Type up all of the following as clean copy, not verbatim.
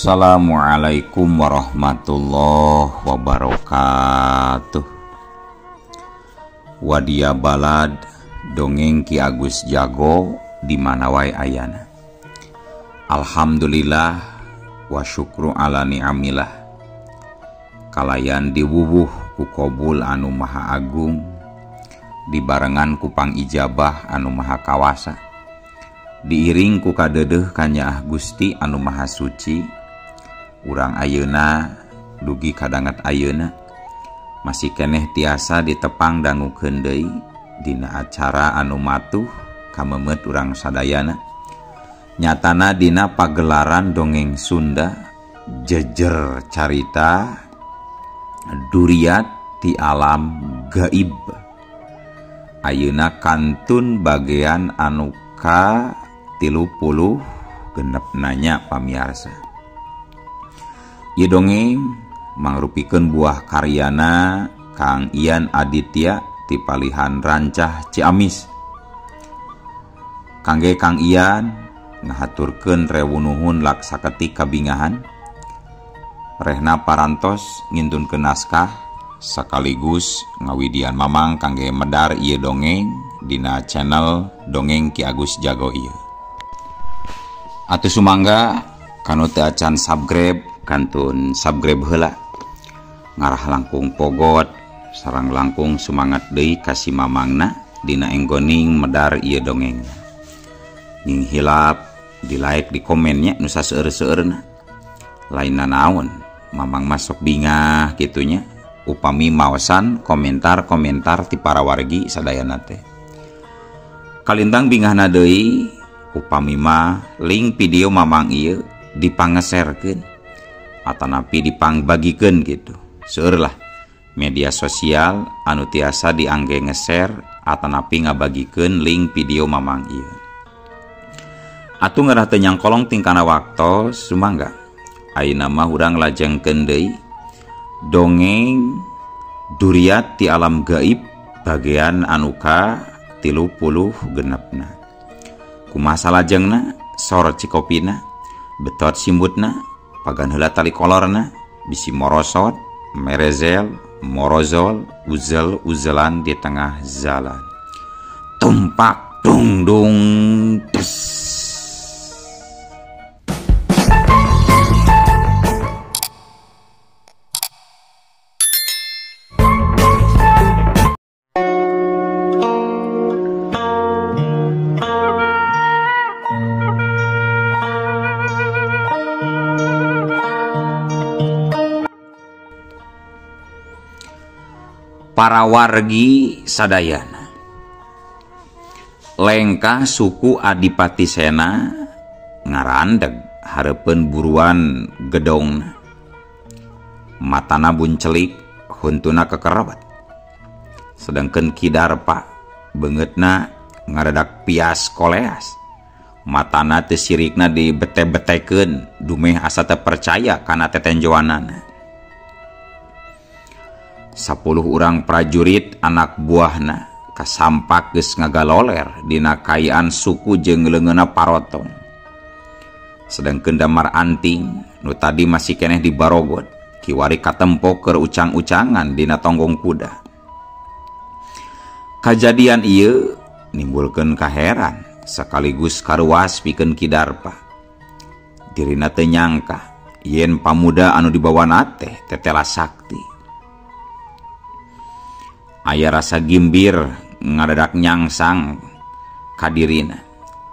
Assalamualaikum warahmatullahi wabarakatuh. Wadia balad dongeng Ki Agus Jago di mana wae ayana. Alhamdulillah wa syukru ala ni'amillah. Kalayan diwuwuh ku kobul anu maha agung, dibarengan ku pangijabah anu maha kawasa, diiring ku kadeudeuh kanyaah Gusti anu maha suci. Urang ayeuna dugi kadanget ayeuna masih keneh tiasa ditepang dangukeun deui dina acara anu matuh kamemet urang sadayana, nyatana dina pagelaran dongeng Sunda jejer carita duriat ti alam gaib. Ayeuna kantun bagian anu ka 36 nanya pamiarsa. Ieu dongeng mangrupikeun buah karyana Kang Ian Aditya ti palihan Rancah Ciamis. Kangge Kang Ian ngahaturkeun rewunuhun laksaketik kabingahan. Rehna parantos ngintunkeun naskah sekaligus ngawidian mamang kangge medar ieu dongeng dina channel Dongeng Ki Agus Jago ieu. Atuh sumangga kanu teu acan subscribe kantun subscribe heula, ngarah langkung pogot sareng langkung semangat deui ka si mamangna dina enggoning medar ieu dongeng. Ning hilap di like di komennya nu saseueur-seueurna. Lain nanaon mamang masuk bingah kitunya upami maosan komentar-komentar ti para wargi sadayana teh. Kalintang bingahna deui upami mah link video mamang ieu dipangeserkeun atanapi dipangbagikeun gitu. Seueur lah media sosial anu tiasa diangge ngeser atanapi ngabagikeun link video mamang ieu. Atuh ngarah teu nyangkolong tingkana waktos sumangga. Ayeuna mah urang lajengkeun deui dongeng duriat ti alam gaib bagian anu ka 36. Kumaha salajengna sor cikopina betot simbutna pagan heula tali kolorna bisi morosot merezel morozol uzel uzelan di tengah jalan. Tumpak dung dung des. Para wargi sadayana, lengkah suku Adipati Sena ngarandeg hareupeun buruan gedongna. Matana buncelik, huntuna kekerebat. Sedangkeun Ki Darpa beungeutna ngaredak pias koleas. Matana teu sirikna dibete-betekeun dumeh asa teu percaya kana tetenjoanana. 10 urang prajurit anak buahna kasampak geus ngagaloler dina kayaan suku jeung leungeunna parotong. Sedangkeun Damar Anting nu tadi masih keneh di barogot kiwari katempo keur ucang-ucangan dina tonggong kuda. Kajadian ieu nimbulkeun kaheran sekaligus karuas pikeun Ki Darpa. Dirina teu nyangka yen pamuda anu dibawana teh tetela sakti. Aya rasa gimbir ngadadak nyangsang kadirina,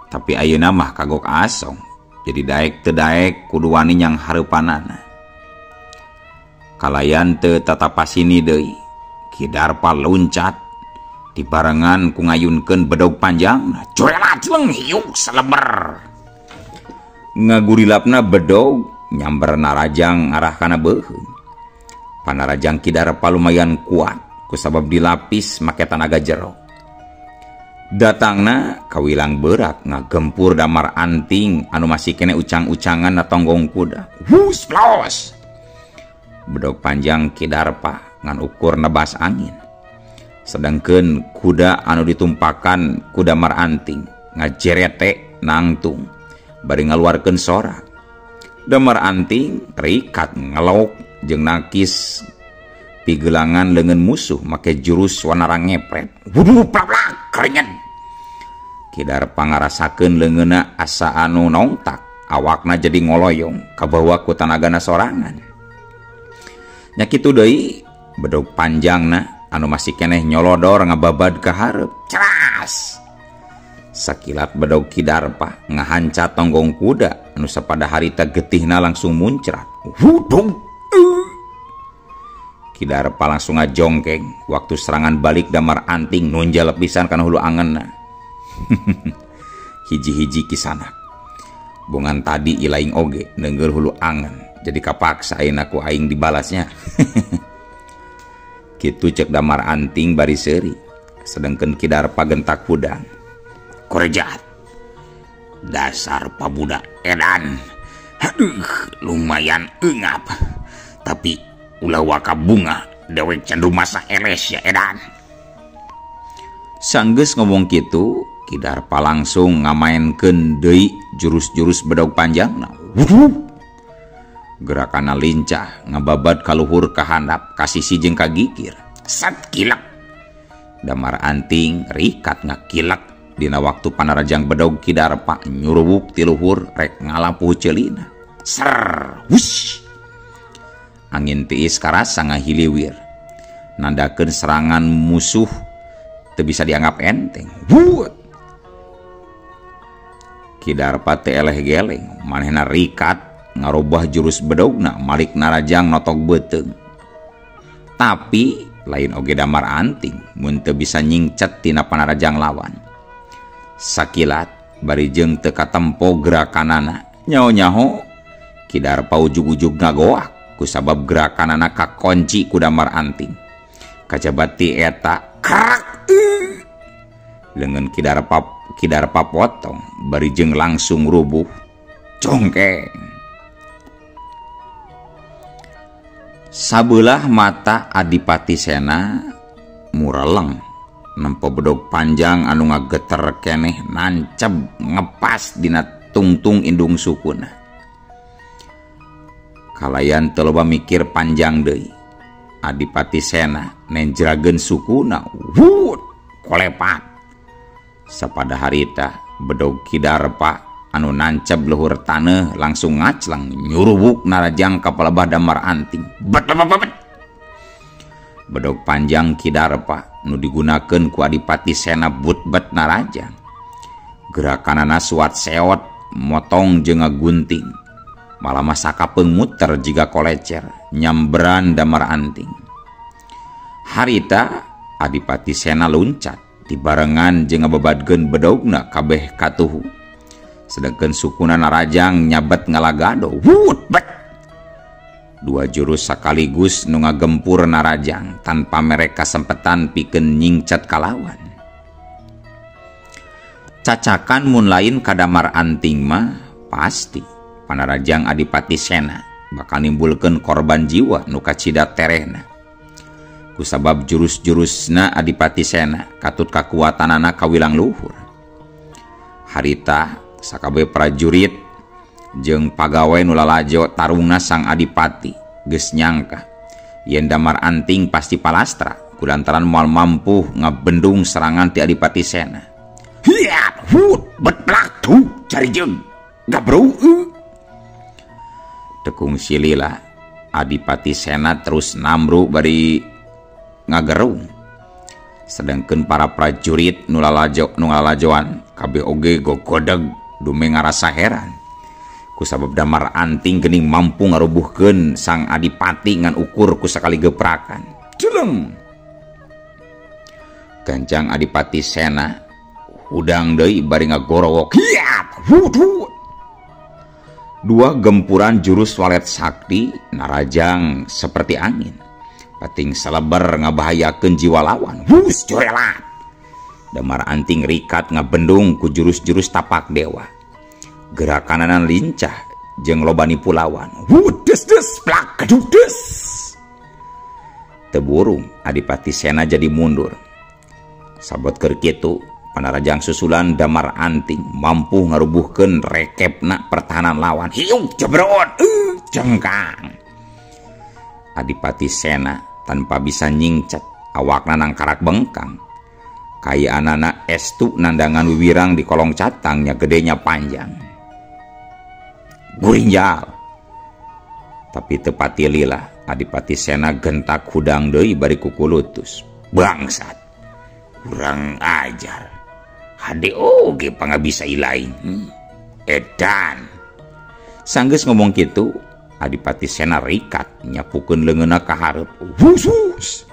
tapi ayeuna mah kagok asong jadi daek teu daek kudu wani nyang hareupanana. Kalayan teu tatapasini deui, Ki Darpa luncat dibarengan ku ngayunkeun bedog panjang, curelat leng hiuk seleber. Ngagurilapna bedog nyamber narajang arah kana beuheung. Panarajang Ki Darpa lumayan kuat kusabab dilapis make tanaga jero. Datangna kawilang berat ngagempur Damar Anting anu masih kene ucang-ucangan na tonggong kuda. Wus plos. Bedog panjang Ki Darpa ngan ukur nebas angin. Sedangkeun kuda anu ditumpakan ku Damar Anting ngajerete nangtung bari ngaluarkeun sorak. Damar Anting rikat ngelok jeung nakis pigelangan leungeun musuh make jurus wanara ngepret. Wuduh plak-plak keringet. Ki Darpa ngarasakeun leungeunna asa anu nongtak, awakna jadi ngoloyong kabawa ku tanagana sorangan. Nya kitu deui bedog panjangna anu masih keneh nyolodor ngababad ka hareup. Ceras. Sakilat bedog Ki Darpa ngahanca tonggong kuda anu sapada harita getihna langsung muncrat. Wudung. Ki Darpa langsung ngajongkeng waktu serangan balik Damar Anting nunjal pisan kana hulu angenna. Hiji-hiji kisanak. Bongan tadi ilaing oge nenggel hulu angen jadi kapaksa ayeuna ku aing dibalasnya. Kitu cek Damar Anting bari seuri sedengkeun Ki Darpa gentak hudang. Korejat. Dasar pabudak edan. Aduh, lumayan eungap. Tapi ulah waka bunga dewek can rumasa eles ya edan. Sanggeus ngomong kitu, Ki Darpa langsung ngamaenkeun deui jurus-jurus bedog panjangna. Gerakanna lincah, ngababad ka luhur ka handap, ka sisi jeung ka gikir. Sat kilek. Damar Anting rikat ngakilek dina waktu panarajang bedog Ki Darpa nyuruwuk ti luhur rek ngalapuh ceulina. Ser, wush. Angin tiis karasa ngahiliwir. Nandakeun serangan musuh teu bisa dianggap enteng. Wuh. Ki Darpa teu eleh geleng, manehna rikat ngarobah jurus bedogna malik narajang notok beuteung. Tapi lain oge Damar Anting mun teu bisa nyingcet tina panarajang lawan. Sakilat bari jeung teu katempo gerakanana nyaho-nyaho Ki Darpa ujug-ujug ngagoak kusabab gerakanana kakonci ku Damar Anting. Kajabati eta krak leungeun Ki Darpa potong bari jeung langsung rubuh congkeng. Sabelah mata Adipati Sena mureleng nempo bedog panjang anu ngageter keneh nanceb ngepas dina tungtung indung sukuna. Kalayan teu loba mikir panjang deui. Adipati Sena nenjrageun sukuna wut kolepat. Sapada harita bedog Ki Darpa anu nanceb luhur taneuh langsung ngaclang nyuruwuk narajang ka palebah Damar Anting. Bet bet bet. Bedog panjang Ki Darpa nu digunakeun ku Adipati Sena but-bet narajang. Gerakanana suat seot motong jeung ngagunting. Malah mah sakapeung muter jiga kolecer nyamberan Damar Anting. Harita Adipati Sena luncat dibarengan jeung ngababadkeun bedogna kabeh katuhu. Sedangkan sukuna narajang nyabet ngalagado. Wut bet. Dua jurus sekaligus nu ngagempur narajang tanpa mereka sempetan pikeun nyingcat kalawan. Cacakan mun lain ka Damar Anting mah pasti panarajang Adipati Sena bakal nimbulkeun korban jiwa nu kacida terehna. Kusabab jurus-jurusna Adipati Sena katut kakuatanana kawilang luhur. Harita sakabeh prajurit jeung pagawe nu lalajo tarungna sang adipati geus nyangka yen Damar Anting pasti palastra kulantaran moal mampu ngabendung serangan ti Adipati Sena. Hiat hut betlak tuh cari jeung gabru. Tekung silila Adipati Sena terus namru bari ngagerung. Sedangkeun para prajurit nu lalajo nu lalajoan kabeh oge gogodeg dume ngarasa heran kusabab Damar Anting geuning mampu ngarubuhkeun sang adipati ngan ukur ku sakali geprakan. Jeleng. Gancang Adipati Sena hudang deui bari ngagorowok. Hiat hut hut. Dua gempuran jurus walet sakti narajang seperti angin. Pating saleber ngabahayakeun jiwa lawan. Hus corelat. Damar Anting rikat ngabendung ku jurus-jurus tapak dewa. Gerakanana lincah jeung loba nipu lawan. Wuh des des plak keduh des. Teu burung Adipati Sena jadi mundur. Sabot keur kitu Panarajang susulan Damar Anting mampu ngarubuhkeun rekepna pertahanan lawan. Hiuk jebrot, jengkang. Adipati Sena tanpa bisa nyingcat, awakna nangkarak bengkang. Kayaanana estu nandangan wiwirang di kolong catangnya gedenya panjang. Gurinjal. Tapi tepati lila, Adipati Sena gentak hudang deui bari kukulutus. Bangsat. Kurang ajar. Hade oge pangabisa ilaing. Edan. Sanggeus ngomong kitu, Adipati Sena rikat nyapukeun leungeunna ka hareup. Husus.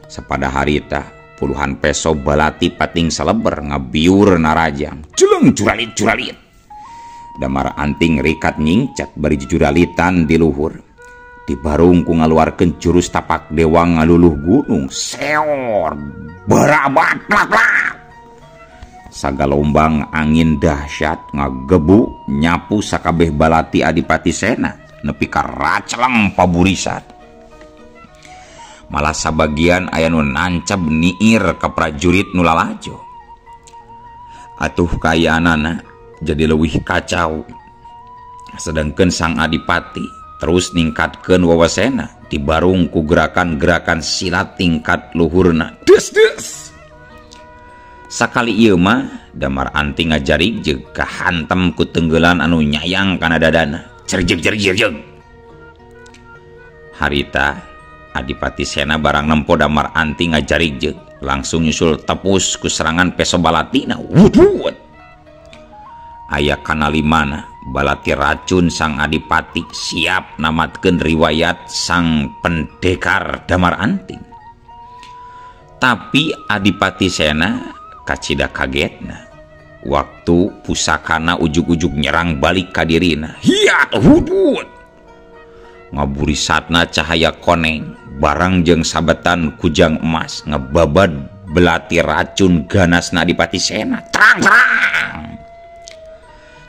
Sapada harita puluhan peso balati pating saleber ngabiur narajang. Jeleng juralit-juralit. Damar Anting rikat nyingcat bari jujuralitan di luhur. Dibarung ku ngaluarkeun jurus tapak dewa ngaluluh gunung. Seor berabat plak-plak. Sagalombang angin dahsyat ngagebu nyapu sakabeh balati Adipati Sena nepi ka raceleng paburisat. Malah sabagian aya nu nancab niir ka prajurit nu lalajo. Atuh kayaanana jadi leuwih kacau. Sedangkeun sang adipati terus ningkatkeun wawasena dibarung ku gerakan-gerakan silat tingkat luhurna. Des des. Sakali ieu mah Damar Anting ngajarik jeung kahantem ku tenggelan anu nyayang kana dadana. Cerjeg cerjeg cerjeg. Harita Adipati Sena barang nempo Damar Anting ngajarik jeung langsung nyusul tepus ku serangan peso balatina. Wud wud. Aya kana limana balati racun sang adipati siap namatkeun riwayat sang pendekar Damar Anting. Tapi Adipati Sena kacida kagetna waktu pusakana ujug-ujug nyerang balik ka dirina. Hiat hudud. Ngaburisatna cahaya koneng barang jeung sabetan kujang emas ngebabad belati racun ganasna Adipati Sena. Terang-terang.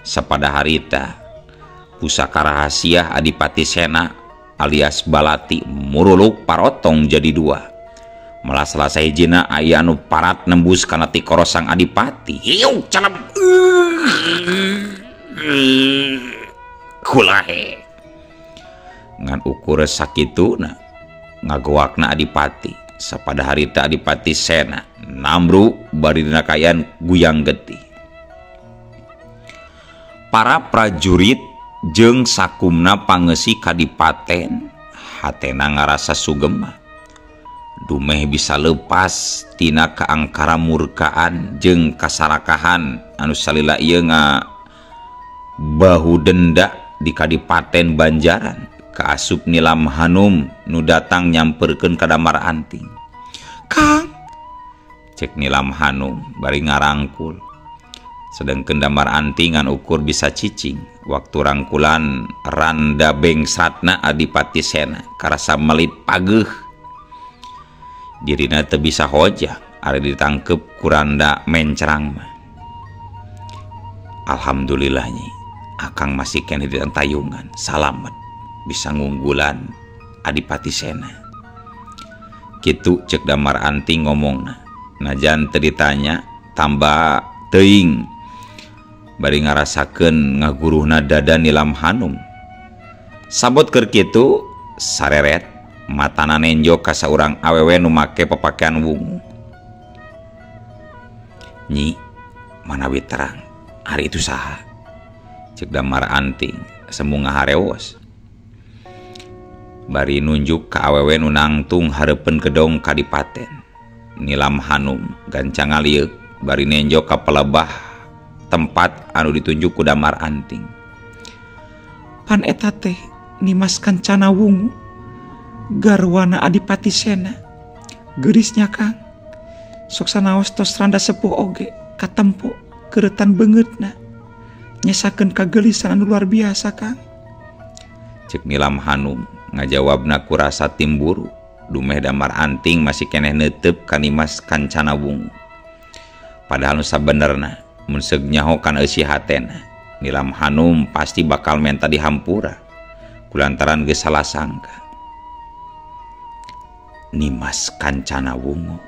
Sapada harita pusaka rahasia Adipati Sena alias balati muruluk parotong jadi dua. Malah selesai jina aya anu parat nembus kana tikoro sang adipati. Hiuk calem. Kulahe. Ngan ukur sakituna ngagoakna adipati. Sapada harita Adipati Sena namru bari dina kaayaan guyang getih. Para prajurit jeung sakumna pangeusi kadipaten hatena ngarasa sugema. Dumeh bisa lepas tina keangkara murkaan jeung kasarakahan anu salila ieu nga bahu denda di kadipaten Banjaran kaasup Nilam Hanum nu datang nyamperkeun ka Damar Anting. Kang, cek Nilam Hanum bari ngarangkul. Sedangkeun Damar Anting ngan ukur bisa cicing waktu rangkulan randa bengsatna Adipati Sena karasa melit pageuh. Dirina teu bisa hojah ari ditangkep kuranda mencrang mah. Alhamdulillah nyi, akang masih keneh di tayungan, salamet bisa ngunggulan Adipati Sena. Kitu cek Damar Anting ngomongna. Najan teu ditanya tambah teuing bari ngarasakeun ngaguruhna dada Nilam Hanum. Sabot keur kitu sareret matana nenjo ka saurang awewe nu make papakaian wungu. Nyi, manawi terang, ari itu saha? Cek Damar Anting semu ngaharewos. Bari nunjuk ka awewe nu nangtung hareupeun gedong kadipaten. Nilam Hanum gancang ngalieuk bari nenjo ka pelebah tempat anu ditunjuk ku Damar Anting. Pan eta teh Nimas Kancana Wungu, garwana Adipati Sena. Geurisnya Kang, sok sanaos tos randa sepuh oge katempo keretan beungeutna nyesakeun kagelisan anu luar biasa Kang. Cek Nilam Hanum ngajawabna ku rasa timburu. Dumeh Damar Anting masih keneh neuteup ka Nimas Kancana Wungu. Padahal nu sabenerna mun seug nyaho kana eusi hatena, Nilam Hanum pasti bakal menta dihampura kulantaran geus salah sangka. Nimas Kancana Wungu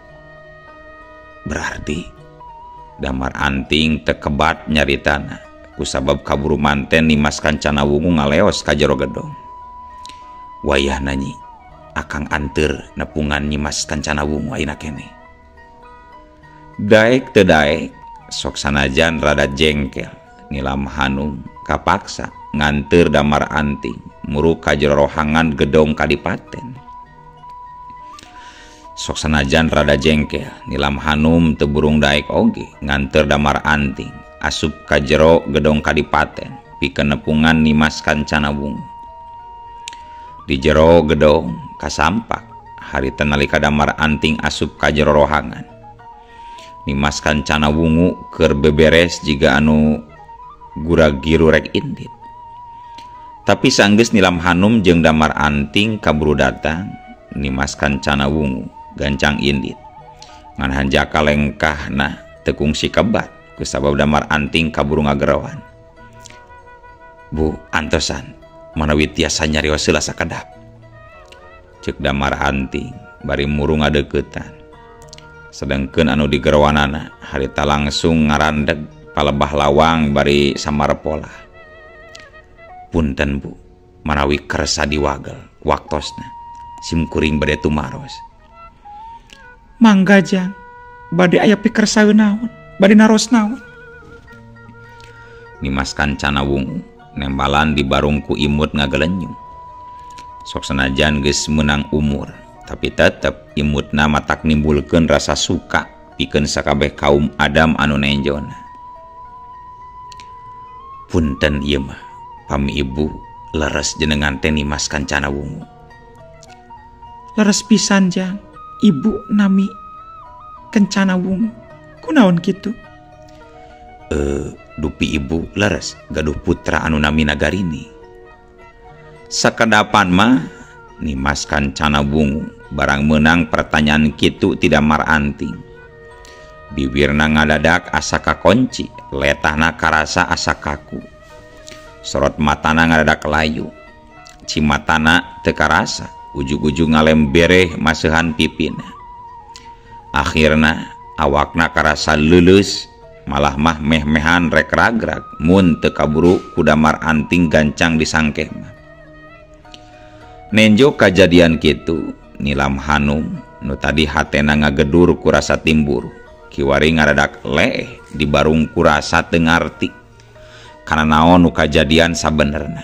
berarti Damar Anting teu kebat nyaritana kusabab kaburu manten Nimas Kancana Wungu ngaleos ka jero gedong. Wayahna nyi akang anteur nepungan Nyimas Kancana Wungu ayeuna keneh. Daek teu daek sok sanajan rada jengkel Nilam Hanum kapaksa nganteur Damar Anting muruk ka jero rohangan gedong kadipaten. Sok sanajan rada jengkel Nilam Hanum teu burung daek oge nganteur Damar Anting asup ka jero gedong kadipaten pikeun nepungan Nimas Kancana Wungu. Di jero gedong kasampak harita nalika Damar Anting asup ka jero rohangan. Nimas Kancana Wungu keur beberes jiga anu guragiru rek indit. Tapi sanggeus Nilam Hanum jeung Damar Anting kaburu datang, Nimas Kancana Wungu gancang indit. Ngan hanjaka lengkahna teu kungsi kebat kusabab Damar Anting kaburu ngageroan. Bu, antosan manawi tiasa nyarios heula sakedap. Ceuk Damar Anting bari muru ngadeuketan. Sedengkeun anu digerowanana harita langsung ngarandeg palebah lawang bari samarpolah. Punten bu, manawi kersa diwagel waktosna sim kuring bade tumaros. Mangga jang, bade aya pikersaeun naon, bade naros naon. Nimas Kancana Wungu nembalan di barungku imut ngagelenyum. Sok sanajan geus meunang umur, tapi tetep imutna matak nimbulkeun rasa suka pikeun sakabeh kaum Adam anu nenjona. Punten ieu mah, pami ibu leres jenengan teh Nimas Kancana Wungu. Leres pisan jang, ibu nami Kencana Wungu. Kunaon kitu? Dupi ibu leres gaduh putra anu namina Garini. Sakedapan mah Nimas Kancana Wungu barang meunang pertanyaan kitu ti Damar Anting. Bibirna ngadadak asa kakonci, letahna karasa asa kaku. Sorot matana ngadadak layu, cimatana teu karasa, ujug-ujug ngalem bereh maseuhan pipina. Akhirna awakna karasa leuleus, malah mah meh-mehan rek ragrag mun teu kaburu ku Damar Anting gancang disangkeh mah. Nenjo kajadian kitu Nilam Hanum nu tadi hatena ngagedur ku rasa timburu, kiwari ngaradak leeh dibarung ku rasa teu ngarti kana naon nu kajadian sabenerna.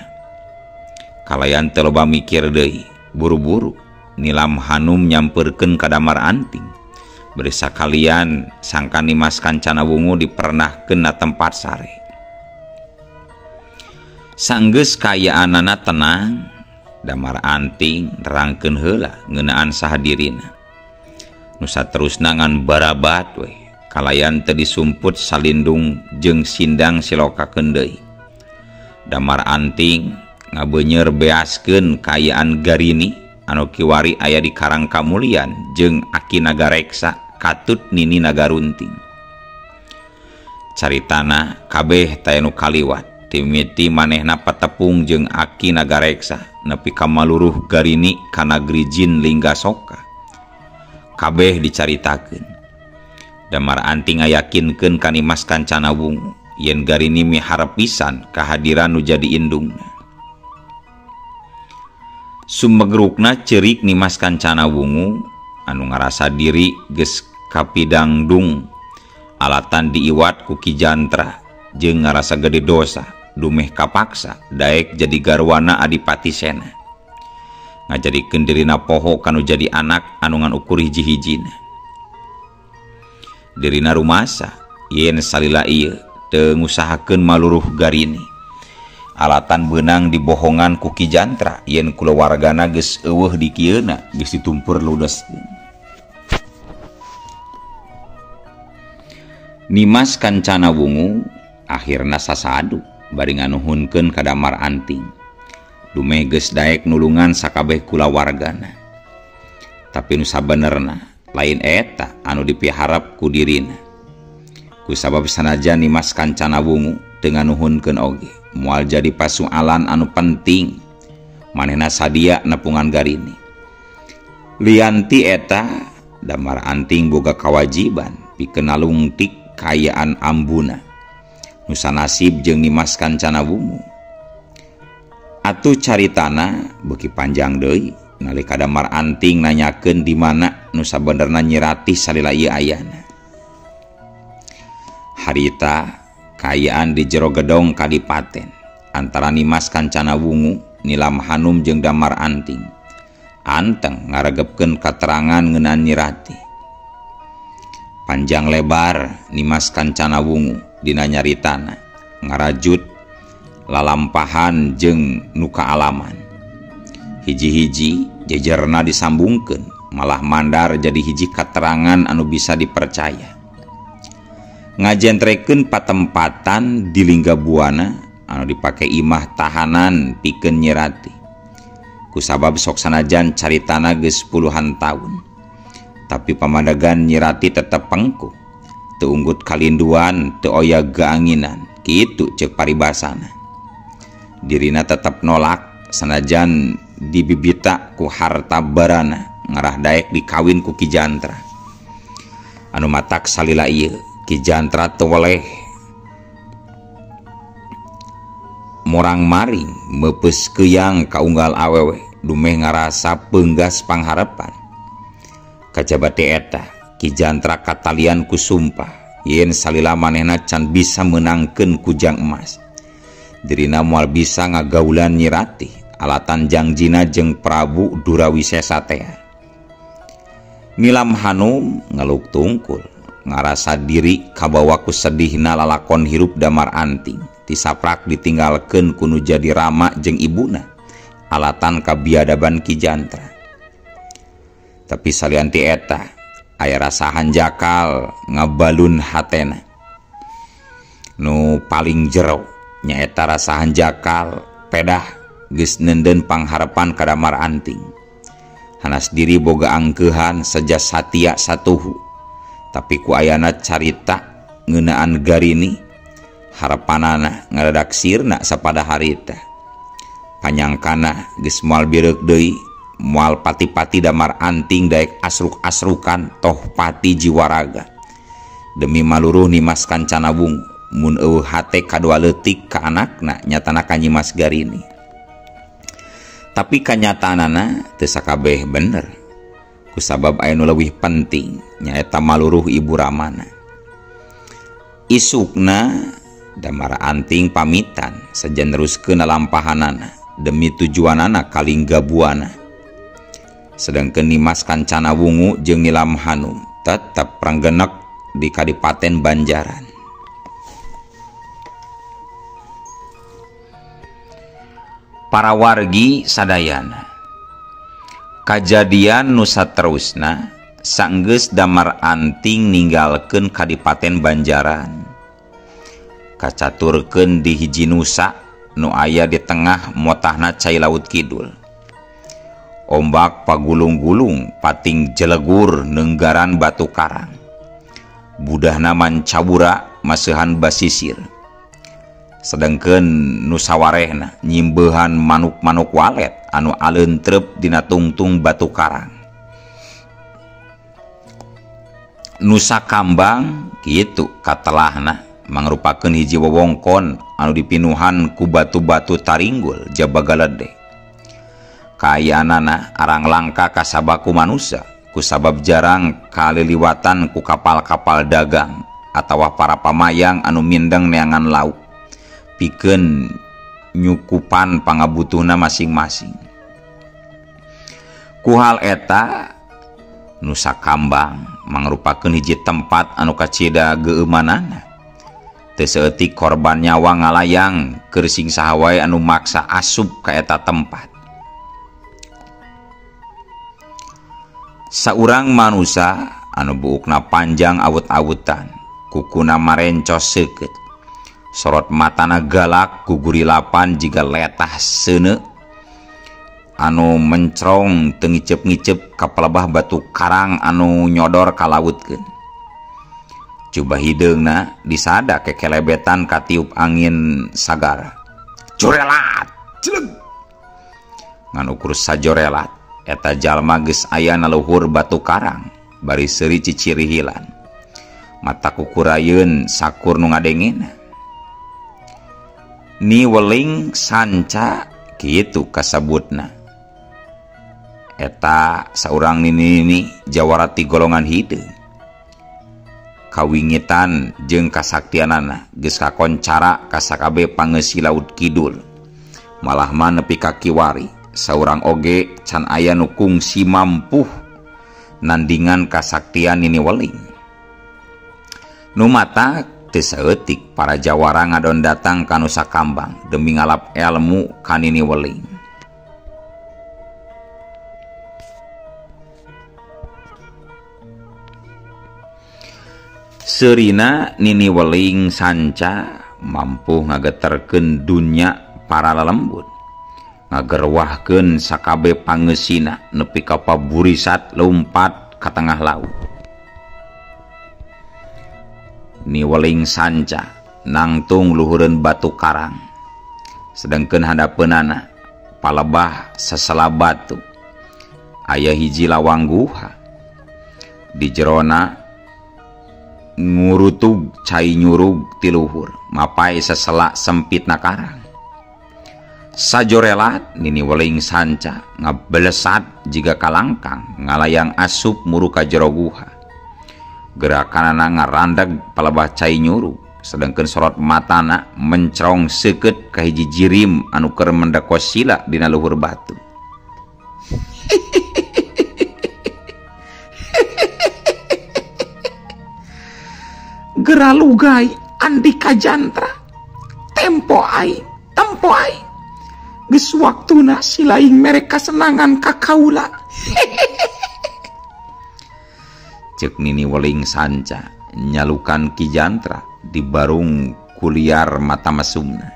Kalayan teu loba mikir deui, buru-buru Nilam Hanum nyampeurkeun ka Damar Anting. Bari sakalian sangka Nimas Kancana Wungu dipernahkeun na tempat sare. Sanggeus kayaanana tenang, Damar Anting nerangkeun heula ngeunaan saha dirina. Nu saterusna ngan barabat weh, kalayan teu disumput salindung jeung sindang silokakeun deui. Damar Anting ngabeunyer beaskeun kaayaan Garini anu kiwari aya di Karang Kamulian jeung Aki Nagareksa katut Nini Nagarunting. Caritana kabeh taya nu kaliwat timiti manehna patepung jeung Aki Nagareksa nepi ka maluruh Garini ka nagri jin Linggasoka. Kabeh dicaritakeun. Damar Anting ngayakinkeun ka Nimas Kancana Wungu yen Garini miharep pisan kahadiran nu jadi indungna. Sumegrukna ceurik Nimas Kancana Wungu anu ngarasa diri geus kapidangdung alatan diiwat ku Ki Jantra jeung ngarasa gede dosa dumeh kapaksa daek jadi garwana Adipati Sena. Ngajadikeun dirina poho kanu jadi anak anu ngan ukur hiji-hijina. Dirina rumasa yen salila ieu teu ngusahakeun maluruh Garini. Alatan beunang dibohongan ku Ki Jantra yen kulawargana geus eueuh di kieuna geus ditumpur ludes. Nimas Kancana Wungu akhirna sasadu bari nganuhunkeun ka Damar Anting. Dumeh geus daek nulungan sakabeh kulawargana. Tapi nu sabenerna lain eta anu dipiharep ku dirina. Kusabab sanajan Nimas Kancana Wungu teu nganuhunkeun oge moal jadi pasualan anu penting manehna sadia nepungan Garini. Lianti eta Damar Anting boga kawajiban pikeun nalungtik kaayaan ambuna nu sanasib jeung Nimas Kancana Wungu. Atuh caritana beuki panjang deui nalika Damar Anting nanyakeun di mana nu sabenerna Nyi Ratih salila ieu ayana. Harita kaayaan di jero gedong kadipaten antara Nimas Kancana Wungu, Nilam Hanum jeung Damar Anting. Anteng ngaregepkeun katerangan ngeunaan Nyi Ratih. Panjang lebar Nimas Kancana Wungu dina nyaritana ngarajut lalampahan jeung nu kaalaman. Hiji-hiji jejerna disambungkeun malah mandar jadi hiji katerangan anu bisa dipercaya. Ngajentrekeun patempatan di Lingga Buana anu dipake imah tahanan pikeun Nyi Ratih. Kusabab sok sanajan caritana geus puluhan taun, tapi pamandagan Nyi Ratih tetep pengkuh, teu unggut kalinduan, teu oyag geanginan, kitu ceuk paribasana. Dirina tetep nolak sanajan dibibita ku harta barana ngarah daek dikawin ku Ki Jantra. Anu matak salila ieu Ki Jantra teu weleh morang-maring meupeus keuyang ka unggal awewe dumeh ngarasa peunggas pangharepan. Kajaba teh eta Ki Jantra katalian ku sumpah yen salila manehna can bisa meunangkeun kujang emas. Dirina moal bisa ngagaulan Nyi Ratih alatan jangjina jeung Prabu Durawisesa teh. Nilam Hanum ngeluk tungkul ngarasa diri kabawa ku sedihna lalakon hirup Damar Anting tisaprak ditinggalkeun ku nu jadi rama jeung ibuna alatan kabiadaban Ki Jantra. Tapi salian ti eta aya rasa hanjakal ngabalun hatena. Nu paling jero nyaeta rasa hanjakal pedah geus neundeun pangharepan ka Damar Anting. Hanas diri boga angkeuhan seja satia satuhu. Tapi ku ayana carita ngeunaan Garini harapanana ngaradak sirna sapada harita. Panyangkana geus moal bireuk deui, moal pati-pati Damar Anting daek asruk-asrukan toh pati jiwaraga. Demi maluruh Nimas Kancana Wungu mun eueuh hate kadua leutik ka anakna nyatana ka Nyimas Garini. Tapi kanyataanana teu sakabeh bener. Kusabab aya nu leuwih penting nyaeta maluruh ibu ramana. Isukna Damar Anting pamitan sejen neruskeun lalampahanana demi tujuanana ka Lingga Buana. Sedangkeun Nimas Kancana Wungu jeung Nilam Hanum tetep ranggenek di Kadipaten Banjaran. Para wargi sadayana, kajadian nu saterusna sanggeus Damar Anting ninggalkeun Kadipaten Banjaran. Kacaturkeun di hiji nusa nu aya di tengah motahna cai laut kidul. Ombak pagulung-gulung pating jelegur nenggaran batu karang. Budahna mancabura maseuhan basisir. Sedangkeun nu sawarehna nyimbehan manuk-manuk walet anu aleuntreup dina tungtung batu karang. Nusa Kambang kitu katelahna mangrupakeun hiji wewengkon anu dipinuhan ku batu-batu taringgul jaba galede. Kaayaanana arang langka kasabaku manusia kusabab jarang kaliliwatan ku kapal-kapal dagang atawa para pamayang anu mindeng neangan laut pikeun nyukupan pangabutuhna masing-masing. Ku hal eta Nusa Kambang mangrupakeun hiji tempat anu kacida geueumanana. Teu saeutik korban nyawa ngalayang keur sing saha wae anu maksa asup ka eta tempat. Saurang manusa anu buukna panjang awut-awutan, kukuna marencos seukeut. Sorot matana galak gugurilapan jiga letah seuneu anu mencrong teu ngiceup-ngiceup ka pelebah batu karang anu nyodor ka lautkeun. Coba hideungna disada kekelebetan katiup angin sagara. Jorelat, cileg. Ngan ukur sajorelat eta jalma geus aya na luhur batu karang bari seuri cicirihilan. Mata kukurayeun sakur nu ngadengena. Ni Weling Sanca kitu kasebutna. Eta saurang nini-nini jawara ti golongan hideung. Kawingitan jeung kasaktianana geus kakoncara ka sakabeh pangeusi laut kidul. Malah mah nepi ka kiwari saurang oge can aya nu kungsi mampuh nandingan kasaktian Nini Weling. Nu mata teu saeutik para jawara ngadon datang ka Nusa Kambang demi ngalap elmu ka Nini Weling. Serina Nini Weling Sanca mampu ngageterkeun dunya para lelembut, ngagerwahkeun sakabe pangeusina nepi ka paburisat lumpat ka tengah laut. Nini Weling Sanca nangtung luhureun batu karang, sedangkeun handapeunana palebah sesela batu aya hiji lawang guha. Di jerona ngurutug cai nyurug ti luhur mapai sesela sempit na karang. Sajorelat Nini Weling Sanca ngabelesat jiga kalangkang ngalayang asup muru ka jero guha. Gerakanana ngarandeg palebah cai nyurug, sedangkeun sorot matana mencrong seukeut ka hiji jirim anu keur mendekos sila dina luhur batu. Geralugai Andika Jantra, tempo aing, tempo aing. Geus waktuna silaing mere kasenangan ka kaula. Ceuk Nini Weling Sanca nyalukan Ki Jantra di barung kuliar mata mesumna.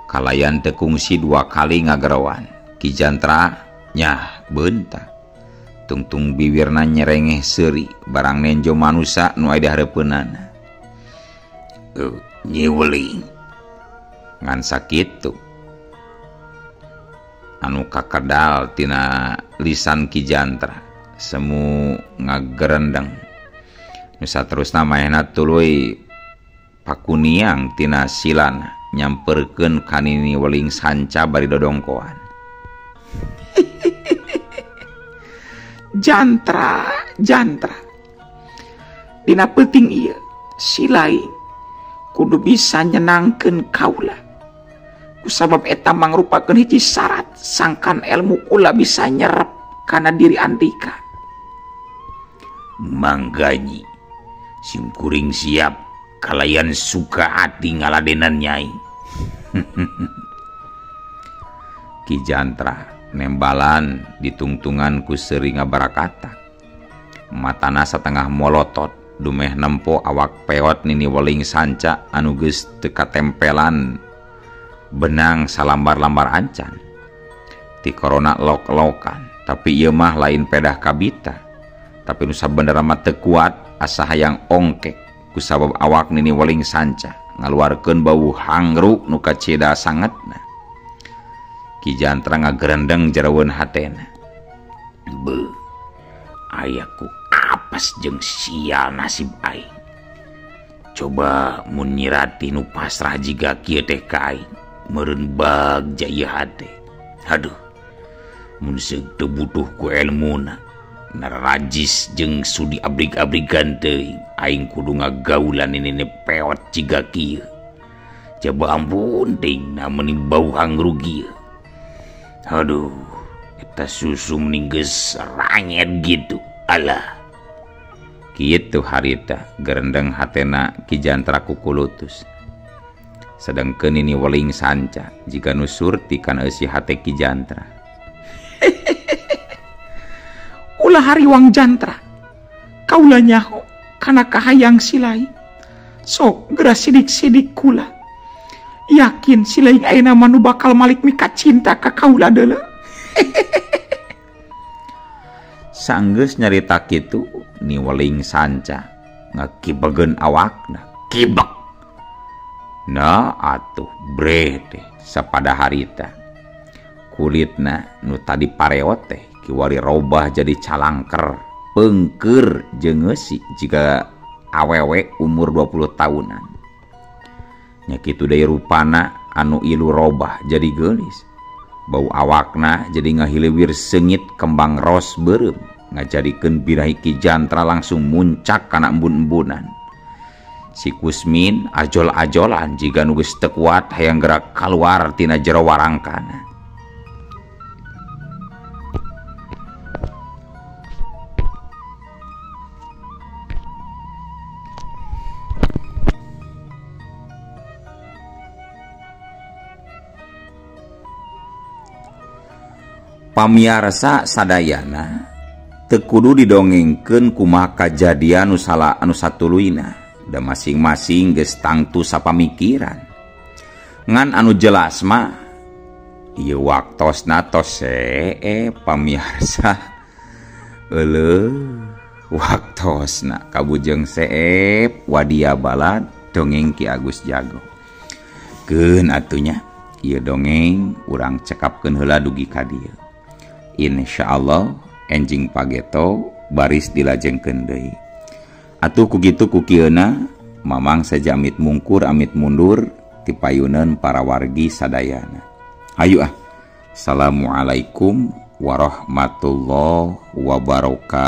Kalayan teu kungsi dua kali ngagerowan. Ki Jantra nyah beunta. Tungtung biwirna nyerengeh seuri barang nenjo manusa nu aya di hareupeunana. Nyi Weling ngan sakitu anu kakedal tina lisan Ki Jantra semu ngagerendeng. Nu saterusna maehna tuluy pakuniang tina silana nyamperkeun ka Nini Weling Sanca bari dodongkoan. Jantra, Jantra, dina peuting ieu silaing kudu bisa nyenangkeun kaula. Kusabab eta mangrupakeun hiji syarat sangkan ilmu kula bisa nyerep kana diri Andika. Mangga nyi, simkuring siap kalayan suka ati ngaladenan nyai. Ki Jantra nembalan ditungtungan ku seuri ngabarakatak. Matana satengah molotot dumeh nempo awak peot Nini Weling Sanca anu geus teu katempelan benang salambar-lambar ancan. Ti korona lok-lokan, tapi ieu mah lain pedah kabita. Tapi nu sabenerna mah teu kuat asa hayang ongkek kusabab awak Nini Weling Sanca ngaluarkeun bau hangru nu kacida sangetna. Ki Jantra ngagerendeng jeroeun hatena. Beuh, ayaku apes jeung sial nasib aing. Coba mun Nyi Ratih nu pasrah jiga kieu teh ka aing, meureun bagja ieu hate. Aduh, mun seuk teu butuh ku elmuna, narajis jeung sudi abrig-abrigan teuing, aing kudu ngagaulan nini peot jiga kieu. Coba ampun teuing na meuni bau hangru kieu. Aduh, eta susu mending geus ranyet gitu. Alah. Kitu harita gerendeng hatena Ki Jantra kukulutus. Sedangkeun Nini Weling Sanca jiga nu surti kana eusi hate Ki Jantra. Ulah hariwang Jantra, kaula nyaho kana kahayang silaing. Sok geura sidik-sidik kula. Yakin silaing ayeuna mah nu bakal malik mika cinta ka kaula deuleu. Sanggeus nyarita kitu Ni Weling Sanca ngakibegeun awakna. Kibek. Nah atuh breh teh sapada harita. Kulitna nu tadi pareot teh kiwari robah jadi calangker. Pengker jeung ngeusi jiga awewe umur 20 tahunan. Nya kitu deui rupana anu ilu robah jadi geulis. Bau awakna jadi ngahiliwir seungit kembang ros beureum ngajadikeun birahi Ki Jantra langsung muncak kana embun-embunan. Si Kusmin ajol-ajolan jiga nu geus teu kuat hayang gerak kaluar tina jero warangkana. Pamiarsa sadayana teu kudu didongengkeun kumaha kajadian nu salah anu satuluyna da masing-masing geus tangtu sapamikiran. Ngan anu jelas mah ieu waktosna tos pamiarsa euleuh waktosna kabujeng seep wadia balad dongeng Ki Agus Jago. Keun atunya ieu dongeng urang cekapkeun heula dugi ka dieu. Insyaallah enjing pageto baris dilajengkeun deui. Atuh ku kitu ku kieuna Mamang saja amit mungkur amit mundur tipayuneun para wargi sadayana. Hayu ah. Assalamualaikum warahmatullahi wabarakatuh.